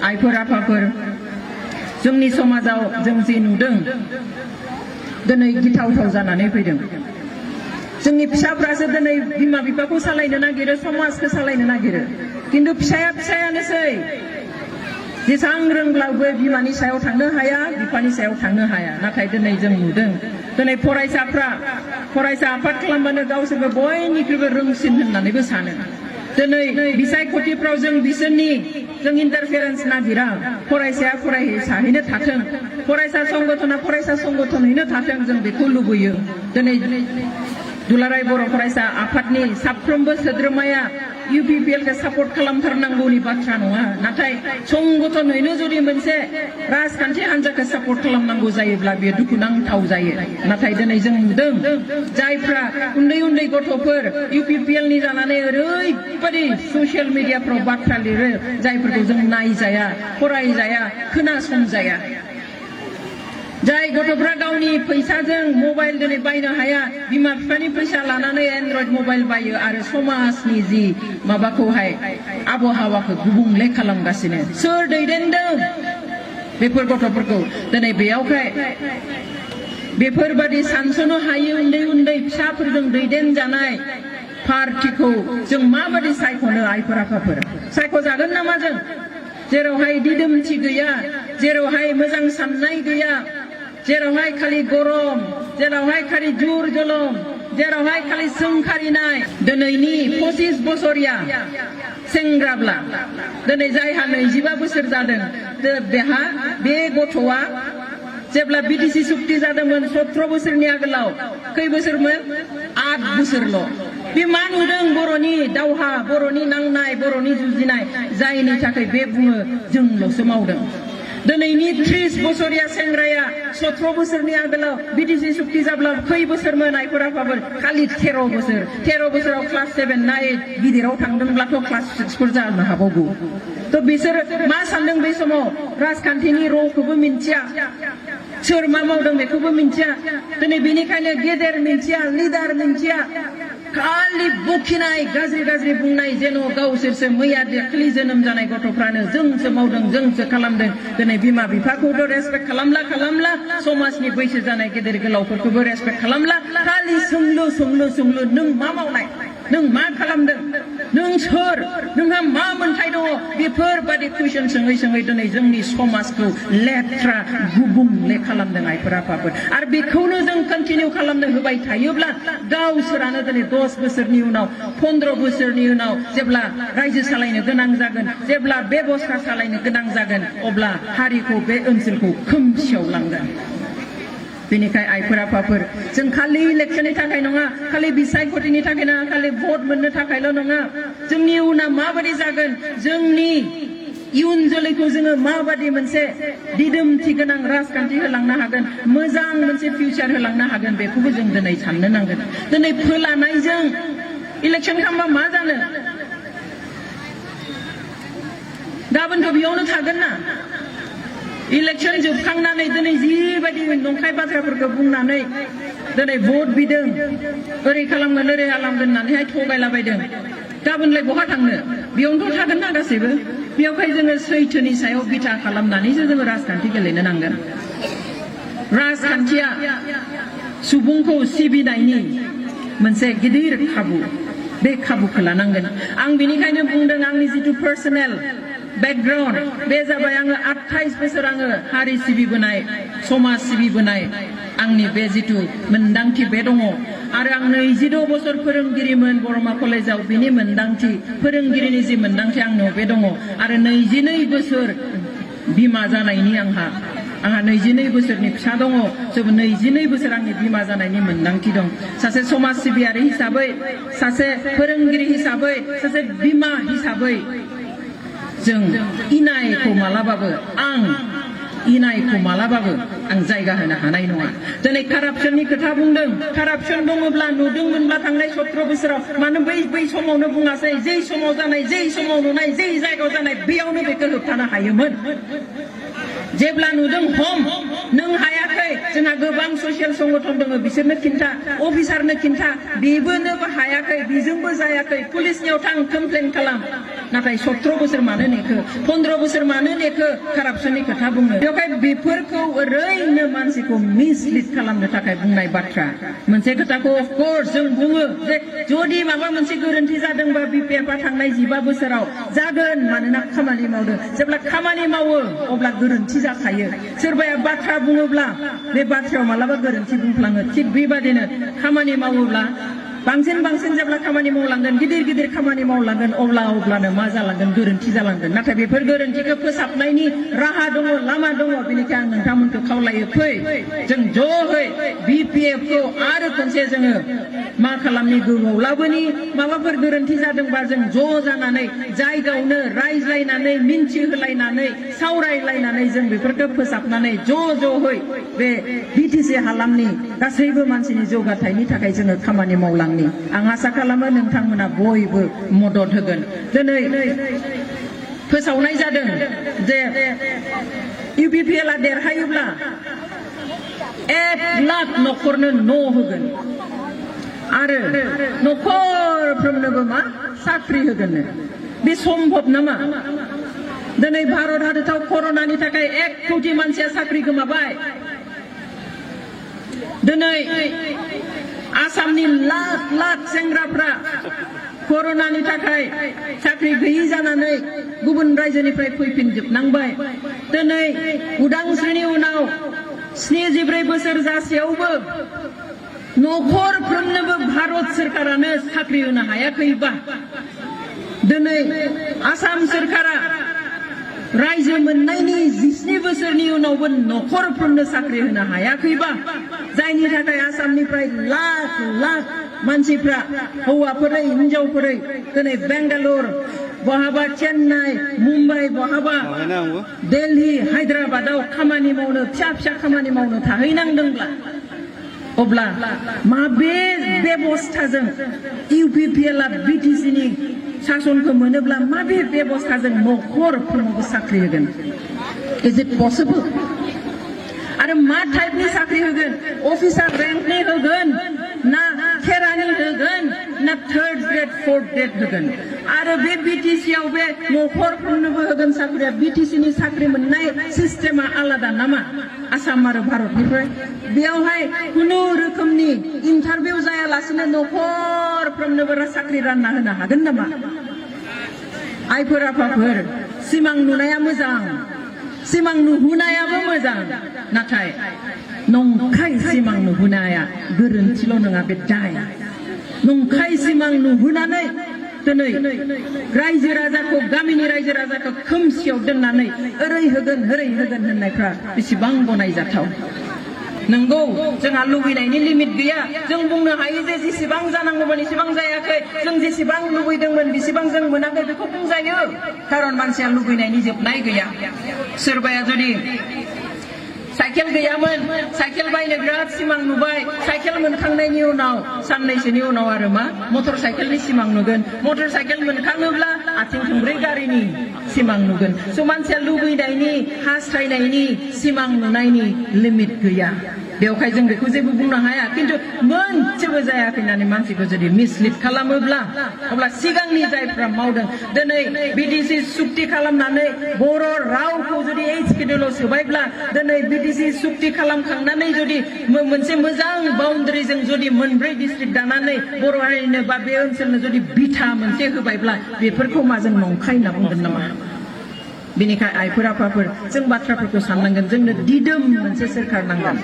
आइफोर आफाफोर जोंनि समाजाव जों जे नुदों दिनै गिथावथाव जानानै फैदों जोंनि फिसाफ्रासो दिनै बिमा बिफाखौ सालायनो नागिरो समाजखौ सालायनो नागिरो किन्तु फिसायानोसै जेसां रोंब्लाबो बिमानि सायाव थांनो हाया बिफानि सायाव थांनो हाया नाथाय दिनै जों नुदों दिनै फरायसा आफाद खालामबानो गावसोरबो बयनिख्रुइबो रोंसिन होननानैबो सानो दिनै बिसायख'थिफ्राव जों बिसोरनि जों इन्टारफेरेन्स नागिरा फरायसाया फरायसाहैनो थाथों फरायसा संगठनैनो थाथों जों बेखौ लुबैयो दिनै दुलाराय बर' फरायसा आफादनि साफ्रोमबो सोद्रोमाया UPPL खौ सापर्ट खालामथारनांगौनि बाथ्रा नङा नाथाय संगठनैनो जुदि मोनसे राजखान्थि हान्जाखौ सापर्ट खालामनांगौ जायोब्ला बेयो दुखुनांथाव जायो नाथाय दिनै जों नुदों जायफ्रा उन्दै गथ'फोर UPPL नि जानानै ओरैबायदि ससियेल मिडियाफ्राव बाथ्रा लिरो जायफोरखौ जों नायजाया फरायजाया खोनासंजाया जाय गथ'फ्रा गावनि फैसाजों मबाइल दिनै बायनो हाया बिमा बिफानि फैसा लानानै एन्ड्रइड मबाइल बायो आरो समाजनि जि माबाखौहाय आबहावाखौ गुबुंले खालामगासिनो सोर दैदेनदों बेफोर गथ'फोरखौ दिनै बेयावहाय बेफोरबादि सानस'नो हायै उन्दै फिसाफोरजों दैदेनजानाय पार्टिखौ जों माबादि सायख'नो आइफोर आफाफोर सायख'जागोन नामा जों जेरावहाय दिदोमथि गैया जेरावहाय मोजां साननाय गैया जेरावहाय खालि गरम जेरावहाय खालि जुर जलम जेरावहाय खालि सोंखारिनाय दिनैनि 25 बोसोरिया सेंग्राब्ला दिनै जायहा 25 बोसोर जादों बेहा बे गथ'आ जेब्ला BTC सुक्ति जादोंमोन 17 बोसोरनि आगोलाव खै बोसोरमोन 8 बोसोरल' बे मा नुदों बर'नि दावहा बर'नि नांनाय बर'नि जुजिनाय जायनि थाखाय बे बुङो जोंल'सो मावदों दिनैनि 30 बोसोरिया सेंग्राया 17 बोसोरनि आगोलाव BTC सुक्ति जाब्ला खै बोसोरमोन आइफोर आफाफोर खालि 13 बोसोराव क्लास 7 ना 8 गिदिराव थांदोंब्लाथ' क्लास 6 फोर जानो हागौ थ' बिसोर मा सानदों बे समाव राजखान्थिनि र'खौबो मिन्थिया सोर मा मावदों बेखौबो मिन्थिया दिनै बेनिखायनो गेदेर मिन्थिया लिडार मिन्थिया खालि बखिनाय गाज्रि बुंनाय जेन' गावसोरसो मैया दाखालि जोनोम जानाय गथ'फ्रानो जोंसो मावदों जोंसो खालामदों दिनै बिमा बिफाखौथ' रेसपेक्ट खालामला समाजनि बैसो जानाय गेदेर गोलावफोरखौबो रेसपेक्ट खालामला खालि सोंलु नों मा मावनाय नों मा खालामदों नों सोर नोंहा मा मोन्थाय दङ बेफोरबादि कुइसन सोङै दिनै जोंनि समाजखौ लेथ्रा गुबुंले खालामदों आइफोर आफाफोर आरो बेखौनो जों कन्टिनिउ खालामनो होबाय थायोब्ला गावसोरानो दिनै 10 बोसोरनि उनाव 15 बोसोरनि उनाव जेब्ला रायजो सालायनो गोनां जागोन जेब्ला बेबस्था सालायनो गोनां जागोन अब्ला हारिखौ बे ओनसोलखौ खोमसियाव लांगोन बेनिखाय आइफोर आफाफोर जों खालि इलेक्शननि थाखाय नङा खालि बिसायख'थिनि थाखाय नङा खालि भट मोननो थाखायल' नङा जोंनि इयुना माबादि जागोन जोंनि इयुन जोलैखौ जोङो माबादि मोनसे दिदोमथि गोनां राजखान्थि होलांनो हागोन मोजां मोनसे फिउचार होलांनो हागोन बेखौबो जों दिनै साननो नांगोन दिनै फोलानायजों इलेक्शन खालामबा मा जानो गाबोनथ' बेयावनो थागोन ना इलेक्शन जोबखांनानै दिनै जिबायदि नंखाय बाथ्राफोरखौ बुंनानै दिनै भट बिदों ओरै खालामगोन ओरै खालामगोन होननानैहाय थगायलाबायदों गाबोनलाय बहा थांनो बेयावनोथ' थागोन ना गासैबो बेयावहाय जोङो सैथोनि सायाव बिथा खालामनानैसो जोङो राजखान्थि गेलेनो नांगोन राजखान्थिया सुबुंखौ सिबिनायनि मोनसे गिदिर खाबु बे खाबुखौ लानांगोन आं बेनिखायनो बुंदों आंनि जितु पार्सनेल बेकग्राउन्ड बे जाबाय आङो 28 बोसोर आङो हारि सिबिबोनाय समाज सिबिबोनाय आंनि बे जितु मोन्दांथि बे दङ आरो आं 26 बोसोर फोरोंगिरिमोन बरमा कलेजाव बिनि मोन्दांथि फोरोंगिरिनि जि मोन्दांथि आंनाव बे दङ आरो 22 बोसोर बिमा जानायनि आंहा 22 बोसोरनि फिसा दङ 22 बोसोर आंनि बिमा जानायनि मोन्दांथि दं सासे समाज सिबियारि हिसाबै सासे फोरोंगिरि हिसाबै सासे बिमा हिसाबै जों इनायखौ मालाबाबो आं जायगा होनो हानाय नङा दिनै कारापसननि खोथा बुंदों कारापसन दङब्ला नुदोंमोनब्ला थांनाय 17 बोसोराव मानो बै समावनो बुङासै जै समाव जानाय जै समाव नुनाय जै जायगायाव जानाय बेयावनो बेखौ होबथानो हायोमोन जेब्ला नुदों नों हायाखै जोंहा गोबां ससियेल संगठन दङ बिसोरनो खिन्था अफिसारनो खिन्था बेबोनो हायाखै बेजोंबो जायाखै पुलिसनियाव थां कमप्लेन खालाम नाथाय 17 बोसोर मानो नेखो 15 बोसोर मानो नेखो कारापसननि खोथा बुङो बेवहाय बेफोरखौ ओरैनो मानसिखौ मिसलिड खालामनो थाखाय बुंनाय बाथ्रा मोनसे खोथाखौ अफ कोर्स जों बुङो जे जुदि माबा मोनसे गोरोन्थि जादोंबा बिपिएफआ थांनाय 15 बोसोराव जागोन मानोना खामानि मावदों जेब्ला खामानि मावो अब्ला गोरोन्थि जाखायो सोरबाया बाथ्रा बुङोब्ला बे बाथ्रायाव मालाबा गोरोन्थि बुंफ्लाङो थिग बेबादिनो खामानि मावोब्ला बांसिन जेब्ला खामानि मावलांगोन गिदिर खामानि मावलांगोन अब्लानो मा जालांगोन गोरोन्थि जालांगोन नाथाय बेफोर गोरोन्थिखौ फोसाबनायनि राहा दङ लामा दङ बेनिखायनो आं नोंथांमोनखौ खावलायो फै जों ज'है बिपिएफखौ आरो खनसे जोङो मा खालामनि गोहोआव लाबोनि माबाफोर गोरोन्थि जादोंबा जों ज' जानानै जायगायावनो रायज्लायनानै मिन्थिहोलायनानै सावरायलायनानै जों बेफोरखौ फोसाबनानै ज'है बे बिटिसि हालामनि गासैबो मानसिनि जौगाथायनि थाखाय जोङो खामानि मावलांनि आं आसा खालामो नोंथांमोना बयबो मदद होगोन दिनै फोसावनाय जादों जे इउपिपिएलआ देरहायोब्ला 1 लाख न'खरनो न' होगोन आरो न'खरफ्रोमनोबो मा साख्रि होगोन बे सम्भब नामा दिनै भारत हादराव कर'नानि थाखाय 1 कोटि मानसिया साख्रि गोमाबाय दिनै आसामनि लाख सेंग्राफ्रा कर'नानि थाखाय साख्रि गैयि जानानै गुबुन रायजोनिफ्राय फैफिनजोबनांबाय दिनै उदांस्रिनि उनाव 74 बोसोर जासेयावबो न'खरफ्रोमनोबो भारत सरकारानो साख्रि होनो हायाखैबा दिनै आसाम सरकारा रायजो मोननायनि 17 बोसोरनि उनावबो न'खरफ्रोमनो साख्रि होनो हायाखैबा जायनि थाखाय आसामनिफ्राय लाख मानसिफ्रा हौवाफोरै हिनजावफोरै दिनै बेंगालुर बहाबा चेन्नाइ मुम्बाइ बहाबा दिल्ली हायद्राबादाव खामानि मावनो फिसा खामानि मावनो थाहैनांदोंब्ला अब्ला माबे बेबस्थाजों इउपिपिएलआ बिटिसिनि शासनखौ मोनोब्ला माबे बेबस्थाजों न'खरफ्रोमनोबो साख्रि होगोन इज इट पसिबल आरो मा टाइपनि साख्रि होगोन अफिसार रेंकनि होगोन ना खेरानि होगोन ना 3rd ग्रेड 4th ग्रेड होगोन आरो बे बिटिसिआव बे न'खरफ्रोमनोबो होगोन साख्रिया बिटिसिनि साख्रि मोननाय सिस्टेमा आलादा नामा आसाम आरो भारतनिफ्राय बेयावहाय खुनु रोखोमनि इन्टारभिउ जायालासिनो न'खरफ्रोमनोबो साख्रि रानना होनो हागोन नामा आइफोर आफाफोर सिमां नुनाया मोजां सिमां नुहुनायाबो मोजां नाथाय नंखाय सिमां नुहुनाया गोरोन्थिल' नङा बे दाय नंखाय सिमां नुहुनानै दिनै रायजो राजाखौ गामिनि रायजो राजाखौ खोमसियाव दोननानै ओरै होगोन होननायफ्रा बेसेबां गनायजाथाव नंगौ जोंहा लुबैनायनि लिमिट गैया जों बुंनो हायो जे जेसेबां जानांगौमोन एसेबां जायाखै जों जेसेबां लुबैदोंमोन बेसेबां जों मोनाखै बेखौ बुंजायो खारन मानसिया लुबैनायनि जोबनाय गैया सोरबाया जुदि साइकेल गैयामोन साइकेल बायनो बिराद सिमां नुबाय साइकेल मोनखांनायनि उनाव साननैसोनि उनाव आरो मा मटर साइकेलनि सिमां नुगोन मटर साइकेल मोनखाङोब्ला आथिं थोंब्रै गारिनि सिमां नुगोन स' मानसिया लुबैनायनि हास्थायनायनि सिमां नुनायनि लिमिट गैया बेवहाय जों बेखौ जेबो बुंनो हाया खिन्थु मोनसेबो जायाखै होननानै मानसिखौ जुदि मिसलिड खालामोब्ला अब्ला सिगांनि जायफ्रा मावदों दिनै बिटिसि सुक्ति खालामनानै बर' रावखौ जुदि ओइथ सिडिउलाव सोबायब्ला दिनै बिटिसि सुक्ति खालामखांनानै जुदि मोनसे मोजां बाउन्डारिजों जुदि मोनब्रै डिस्ट्रिक्ट दानानै बर' हारिनो बा बे ओनसोलनो जुदि बिथा मोनसे होबायब्ला बेफोरखौ माजों नंखाय होनना बुंगोन नामा बेनिखायनो आइफोर आफाफोर जों बाथ्राफोरखौ साननांगोन जोंनो दिदोम मोनसे सोरखार नांगोन